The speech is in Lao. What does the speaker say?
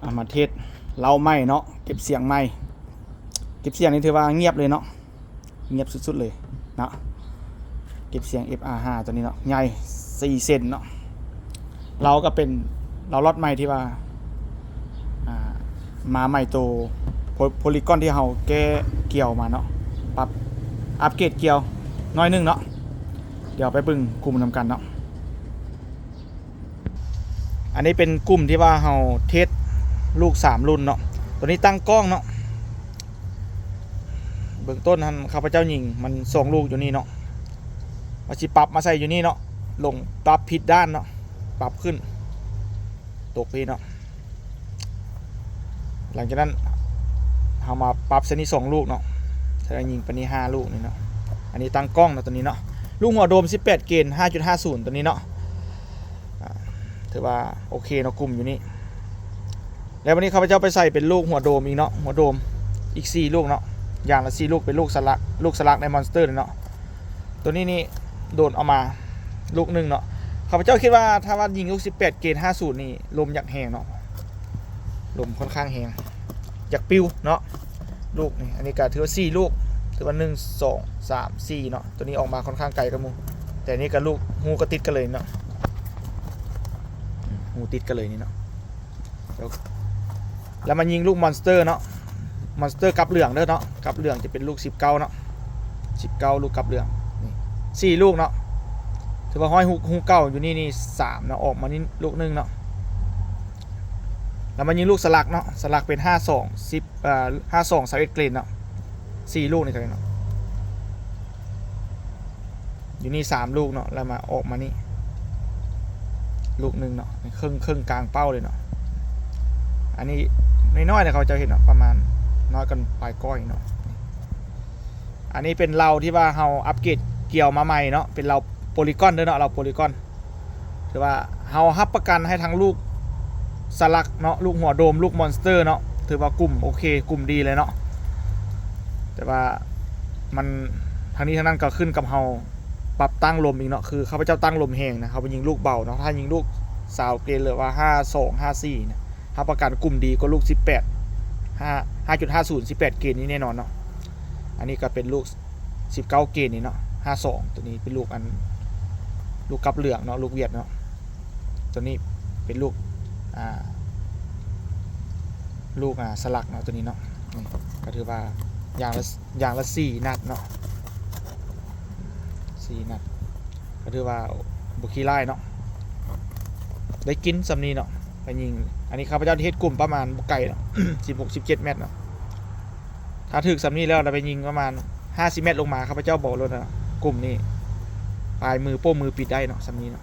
ອາ ມາເທສເລົາໃໝ່ເນາະ ເກັບສຽງໃໝ່ ເກັບສຽງນີ້ຖືວ່າງຽບເລີຍເນາະ ງຽບສຸດໆເລີຍເນາະ ເກັບສຽງ ເອັຟອາຫ້າ ຕົວນີ້ເນາະ ໃຫຍ່ສີ່ເຊັນເນາະ ເລົາກໍເປັນເລົາລັອດໃໝ່ທີ່ວ່າ ອ່າ ມາໃໝ່ໂຕ ໂພ ໂພລີກອນທີ່ເຮົາແກ້ກ່ຽວມາເນາະ ປັບອັບເກຣດກ່ຽວໜ້ອຍໜຶ່ງເນາະ ດຽວໄປເບິ່ງກຸ່ມນຳກັນເນາະ ອັນນີ້ເປັນກຸ່ມທີ່ວ່າເຮົາເທສລູກສາມລຸ້ນເນາະ ຕົວນີ້ຕັ້ງກ້ອງເນາະ ເບື້ອງຕົ້ນຫັ້ນຂ້າພະເຈົ້າຍິງມັນສອງລູກຢູ່ນີ້ເນາະ ວ່າຊິປັບມາໃສ່ຢູ່ນີ້ເນາະ ລົງປັບຜິດດ້ານເນາະ ປັບຂຶ້ນ ຕົກພີ້ເນາະ ຫຼັງຈາກນັ້ນເຮົາມາປັບໃສ່ນີ້ສອງລູກເນາະ ແລ້ວຍິງໄປນີ້ຫ້າລູກນີ້ເນາະ ອັນນີ້ຕັ້ງກ້ອງເນາະ ຕົວນີ້ເນາະ ລູກຫົວໂດມສິບແປດເກນ ຫ້າຈຸດຫ້າສູນ ຕົວນີ້ເນາະ ອ່າ ຖືວ່າໂອເຄເນາະ ກຸ່ມຢູ່ນີ້ ແລ້ວວັນນີ້ຂ້າພະເຈົ້າໄປໃສ່ເປັນລູກຫົວໂດມອີກເນາະ ຫົວໂດມອີກສີ່ລູກເນາະ ຢ່າງລະສີ່ລູກ ເປັນລູກສະລັກ ລູກສະລັກໃນມອນສເຕີນີ້ເນາະ ຕົວນີ້ນີ້ໂດນເອົາມາລູກໜຶ່ງເນາະ ຂ້າພະເຈົ້າຄິດວ່າຖ້າວ່າຍິງລູກສິບແປດເກນ ຫ້າສູນນີ້ ລົມຢາກແຮງເນາະ ລົມຄ່ອນຂ້າງແຮງ ຢາກປິວເນາະ ລູກນີ້ ອັນນີ້ກໍຖືວ່າສີ່ລູກ ຖືວ່າໜຶ່ງ ສອງ ສາມ ສີ່ເນາະ ຕົວນີ້ອອກມາຄ່ອນຂ້າງໄກກວ່າໝູ່ ແຕ່ນີ້ກໍລູກ ຮູກໍຕິດກັນເລີຍເນາະ ອືມ ຮູຕິດກັນເລີຍນີ້ເນາະ ແລ້ວ ແລ້ວມາຍິງລູກມອນສເຕີເນາະ ມອນສເຕີກັບເຫຼືອງເດີເນາະ ກັບເຫຼືອງຈະເປັນລູກສິບເກົ້າເນາະ ສິບເກົ້າລູກກັບເຫຼືອງ ນີ້ສີ່ລູກເນາະ ຖືວ່າຮ້ອຍຮູ ຮູເກົ່າຢູ່ນີ້ນີ້ສາມເນາະ ອອກມານີ້ລູກໜຶ່ງເນາະ ແລ້ວມາຍິງລູກສະລັກເນາະ ສະລັກເປັນຫ້າສອງ ສິບ ເອີ ຫ້າສອງ ຊາວເອັດເກຣນເນາະ ສີ່ລູກນີ້ກໍໄດ້ເນາະ ຢູ່ນີ້ສາມລູກເນາະ ແລ້ວມາອອກມານີ້ລູກໜຶ່ງເນາະ ເຄິ່ງ ເຄິ່ງກາງເປົ້າເລີຍເນາະ ອັນນີ້ນ້ອຍໆ ເນາະ ເຂົາເຈົ້າເຮັດເນາະ ປະມານນ້ອຍກວ່າປາຍກ້ອຍເນາະ ອັນນີ້ເປັນເລົາທີ່ວ່າເຮົາອັບເກຣດກ່ຽວມາໃໝ່ເນາະ ເປັນເລົາໂພລີກອນເດີເນາະ ເລົາໂພລີກອນ ຖືວ່າເຮົາຮັບປະກັນໃຫ້ທັງລູກສະລັກເນາະ ລູກຫົວໂດມ ລູກມອນສເຕີເນາະ ຖືວ່າກຸ່ມໂອເຄ ກຸ່ມດີເລີຍເນາະ ແຕ່ວ່າມັນ ທັງນີ້ທັງນັ້ນກໍຂຶ້ນກັບເຮົາປັບຕັ້ງລົມອີກເນາະ ຄືຂ້າພະເຈົ້າຕັ້ງລົມແຮງນະ ເຮົາໄປຍິງລູກເບົາເນາະ ຖ້າຍິງລູກຊາວເກນ ຫຼືວ່າຫ້າສອງ ຫ້າສີ່ນະ ຮັບປະກັນກຸ່ມດີກວ່າລູກສິບແປດ ຫ້າ ຫ້າຈຸດຫ້າສູນ ສິບແປດເກນນີ້ແນ່ນອນເນາະ ອັນນີ້ກໍເປັນລູກ ສິບເກົ້າເກນນີ້ເນາະ ຫ້າສອງ ຕົວນີ້ເປັນລູກອັນ ລູກກັບເຫຼືອງເນາະ ລູກຫວຽດເນາະ ຕົວນີ້ເປັນລູກ ອ່າ ລູກ ອ່າ ສະຫຼັກເນາະ ຕົວນີ້ເນາະ ນີ້ກໍຖືວ່າຢ່າງລະ ຢ່າງລະສີ່ນັດເນາະ ສີ່ນັດ ກໍຖືວ່າບໍ່ຂີ້ຮ້າຍເນາະ ໄດ້ກິນສ່ຳນີ້ເນາະ ໄປຍິງ ອັນນີ້ຂ້າພະເຈົ້າເຮັດກຸ່ມປະມານບໍ່ໄກເນາະ ສິບຫົກ ສິບເຈັດແມັດເນາະ ຖ້າຖືກສ່ຳນີ້ແລ້ວ ລະໄປຍິງປະມານຫ້າສິບແມັດລົງມາ ຂ້າພະເຈົ້າບອກໂລດນະ ກຸ່ມນີ້ປາຍມືໂປ້ມືປິດໄດ້ເນາະ ສ່ຳນີ້ເນາະ